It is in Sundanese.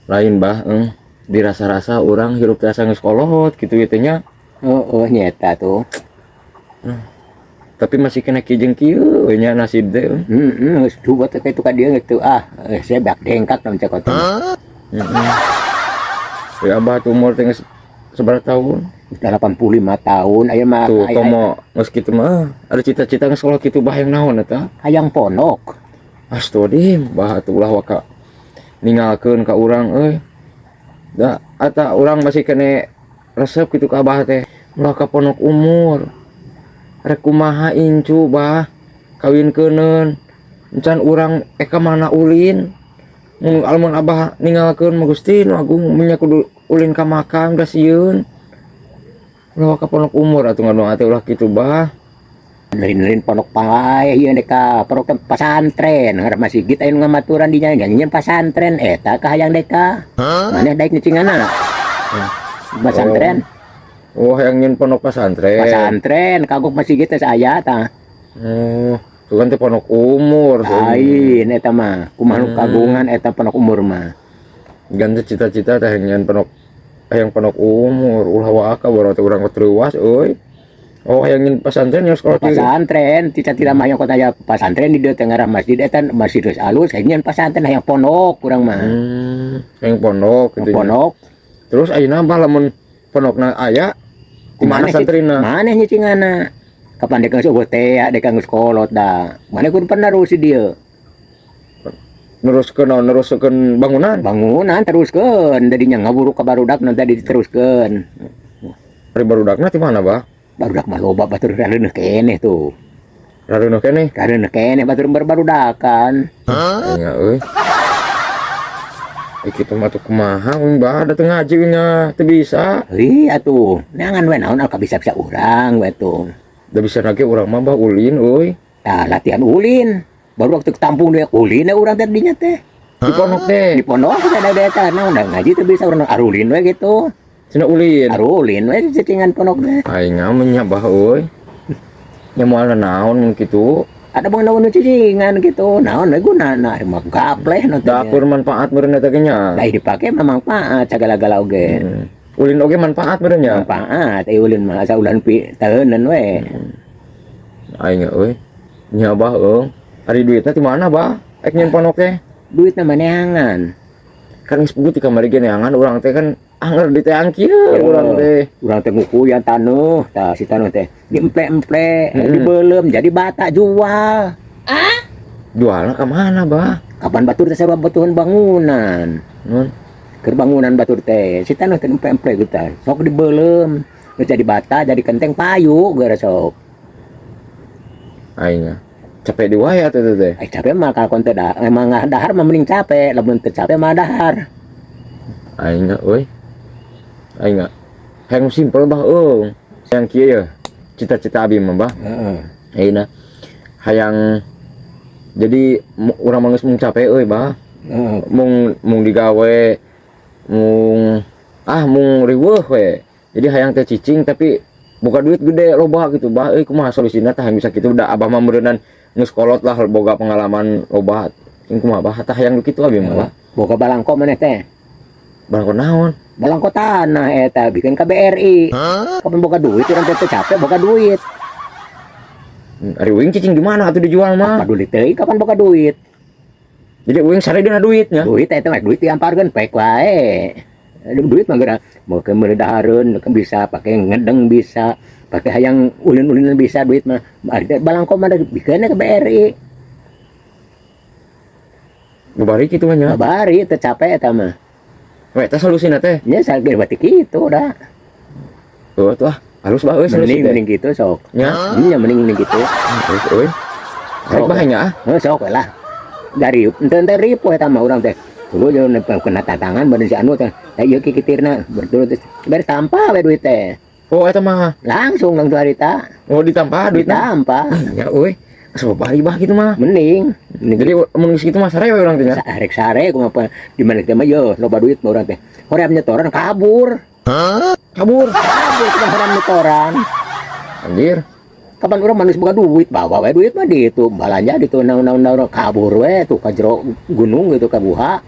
Lain, Bah, dirasa-rasa urang hirup teh asa geus kolot kitu ieu nya. Oh, nyeta tuh. Tapi masih kena kieu jeung kieu we nya nasib teh. Heeh, geus dubat teh itu ka dieu gitu. Ah, saya bak dengkak nam cek teh. Heeh. Ya, Abah tuh umur teh geus sabaraha tahun? Udah 85 tahun aya mah. Tuh, komo geus kitu mah ada cita-cita geus kolot kitu, Bah, yang naon eta? Hayang pondok. Astagfirullahaladzim, Bah, atuh ulah waka ninggalkeun ka urang euy. Da ata urang masih kene resep kitu ka Abah teh. Ulah ka pondok umur. Rek kumaha incu, Bah? Kawinkeun encan urang ka mana ulin? Mun lamun Abah ninggalkeun mah, Gusti nu Agung, mun kudu ulin ka makam da sieun. Ulah ka pondok umur atuh, ngadoa teh ulah kitu, Bah. Lain-lain pondok pae ieu dek ka pondok pasantren, ngarep masjid aya nu ngamaturan dinya nyanyian pasantren eta ka hayang deka. Maneh daek nyicingana? Pasantren. Oh, hayang nyieun pondok pasantren. Pasantren kagok masjid teh aya tah. Oh, tuh kan teh pondok umur. Lain eta mah, kumaha nu kagungan eta pondok umur mah. Ganti cita-cita teh hayang pondok, hayang pondok umur, ulah waka baru teh urang terluas euy. Oh, hayang nyieun pasantren ya sekolah kieu. Pasantren, cita-cita mah hayang kota aya pasantren di dieu teh, ngarah masjid eta masjid geus alus, hayang pasantren, hayang pondok urang mah. Hayang pondok gitu nya. Pondok. Terus ayeuna, Bah, lamun pondokna aya di mana santrina? Maneh nyicingana? Kapan dek geus euweuh teh, dek geus kolot da. Maneh kudu penerus di dieu. Neruskeun naon? Neruskeun bangunan? Bangunan teruskeun, jadinya ngaburuk ka barudak nanti diteruskeun. Ari barudakna di mana, Bah? Barudak mah loba, batur rareuneuh keneh tuh. Rareuneuh keneh. Rareuneuh keneh batur berbarudakan. Nya euy. Eh, kitu mah tuh kumaha uing, Bah, da teu ngaji uing nya teu bisa. Heuh atuh, neangan we naon ka bisa-bisa urang we tuh. Da bisa lagi urang mah, Bah, ulin euy. Tah, latihan ulin. Baru waktu tampung dia ulin urang teh dinya teh. Di pondok teh. Di pondok kita ada eta naon da ngaji teu bisa urang arulin we gitu. Cenah ulin. Arulin we cicingan pondok teh. Aing nya, Bah, euy. Nya moal naon mun kitu. Ada bang naon cicingan gitu. Naon we gunana mah gapleh nu teh. Dapur manfaat meureun eta ge nya. Lain dipake mah manfaat sagala-gala oge. Ulin oge manfaat meureun nya. Manfaat ulin mah asa ulan pi teuneun we. Aing euy. Nya, Bah, euy. Ari duitna di mana, Bah? Ek nyieun pondok teh. Duitna mah neangan. Kan geus puguh ti kamari ge neangan urang teh kan anger diteang kieu urang teh. Urang teh ngukuyan taneuh, tah si taneuh teh diemple-emple, dibeuleum jadi bata jual. Jualna ka mana, Bah? Kapan batur teh sarua butuhan bangunan. Nun. Keur bangunan batur teh, si taneuh teh emple-emple gitu tah. Sok dibeuleum, geus jadi bata, jadi kenteng payu geura sok. Aing capek di wae atuh teh. Eh, capek mah kalakon teh da, emang dahar mah mending capek, lamun teu capek mah dahar. Aing euy. Aing hayang simpel, Bah, euy. Yang kieu ya cita-cita abi mah, Bah. Heeh. Ayeuna hayang jadi urang mah geus mung capek euy, Bah. Heeh. Mung mung digawe mung ah mung riweuh we. Jadi hayang teh cicing tapi boga duit gede loba gitu, Bah euy. Kumaha solusina tah bisa kitu? Da Abah mah meureunnan geus kolot lah, boga pengalaman loba. Cing kumaha, Bah, tah hayang kitu abi mah, Bah. Boga balangko maneh teh? Balangko naon? Balangko tanah eta bikin ke BRI. Kapan boga duit urang teh teu capek boga duit. Ari uing cicing di mana atuh dijual mah? Paduli teuing kapan boga duit. Jadi uing sare dina duitnya. Duit eta mah duit diamparkeun pek wae. Duit mah geura mau ke meuli dahareun bisa, pakai ngedeng bisa, pakai hayang ulin-ulinan bisa duit mah. Ari teh balangko mah bikinna ke BRI. Babari kitu mah nya. Babari teu capek eta mah. We eta solusina teh. Nya sageur berarti kitu dah. Oh, tuh ah, halus, Bah, euy solusi Mending teh. Mending gitu sok. Nya, Nya mending mending gitu. halus euy. Rek, Bah, nya ah. Heuh, sok we lah. Dari ente ente ripuh eta mah urang teh. Dulu jeung kena tantangan badan si anu teh. Tah ieu kikitirna betul teh. Beres tampa we duit teh. Oh, eta mah. Langsung langsung harita. Oh, ditampa duitna. Ditampa. Ya euy. Asa babari, Bah, kitu mah. Mending. Mending. Jadi mun geus kitu mah sare we urang teh nya. Rek sare kumaha pa di mana teh mah yo loba duit mah urang teh. Hoream nyetoran kabur. Kabur. Kabur kita hoream nyetoran. Anjir. Kapan urang manusia boga duit, bawa we duit mah di itu balanja di itu naon naon naon kabur we tuh ka jero gunung gitu ka buha.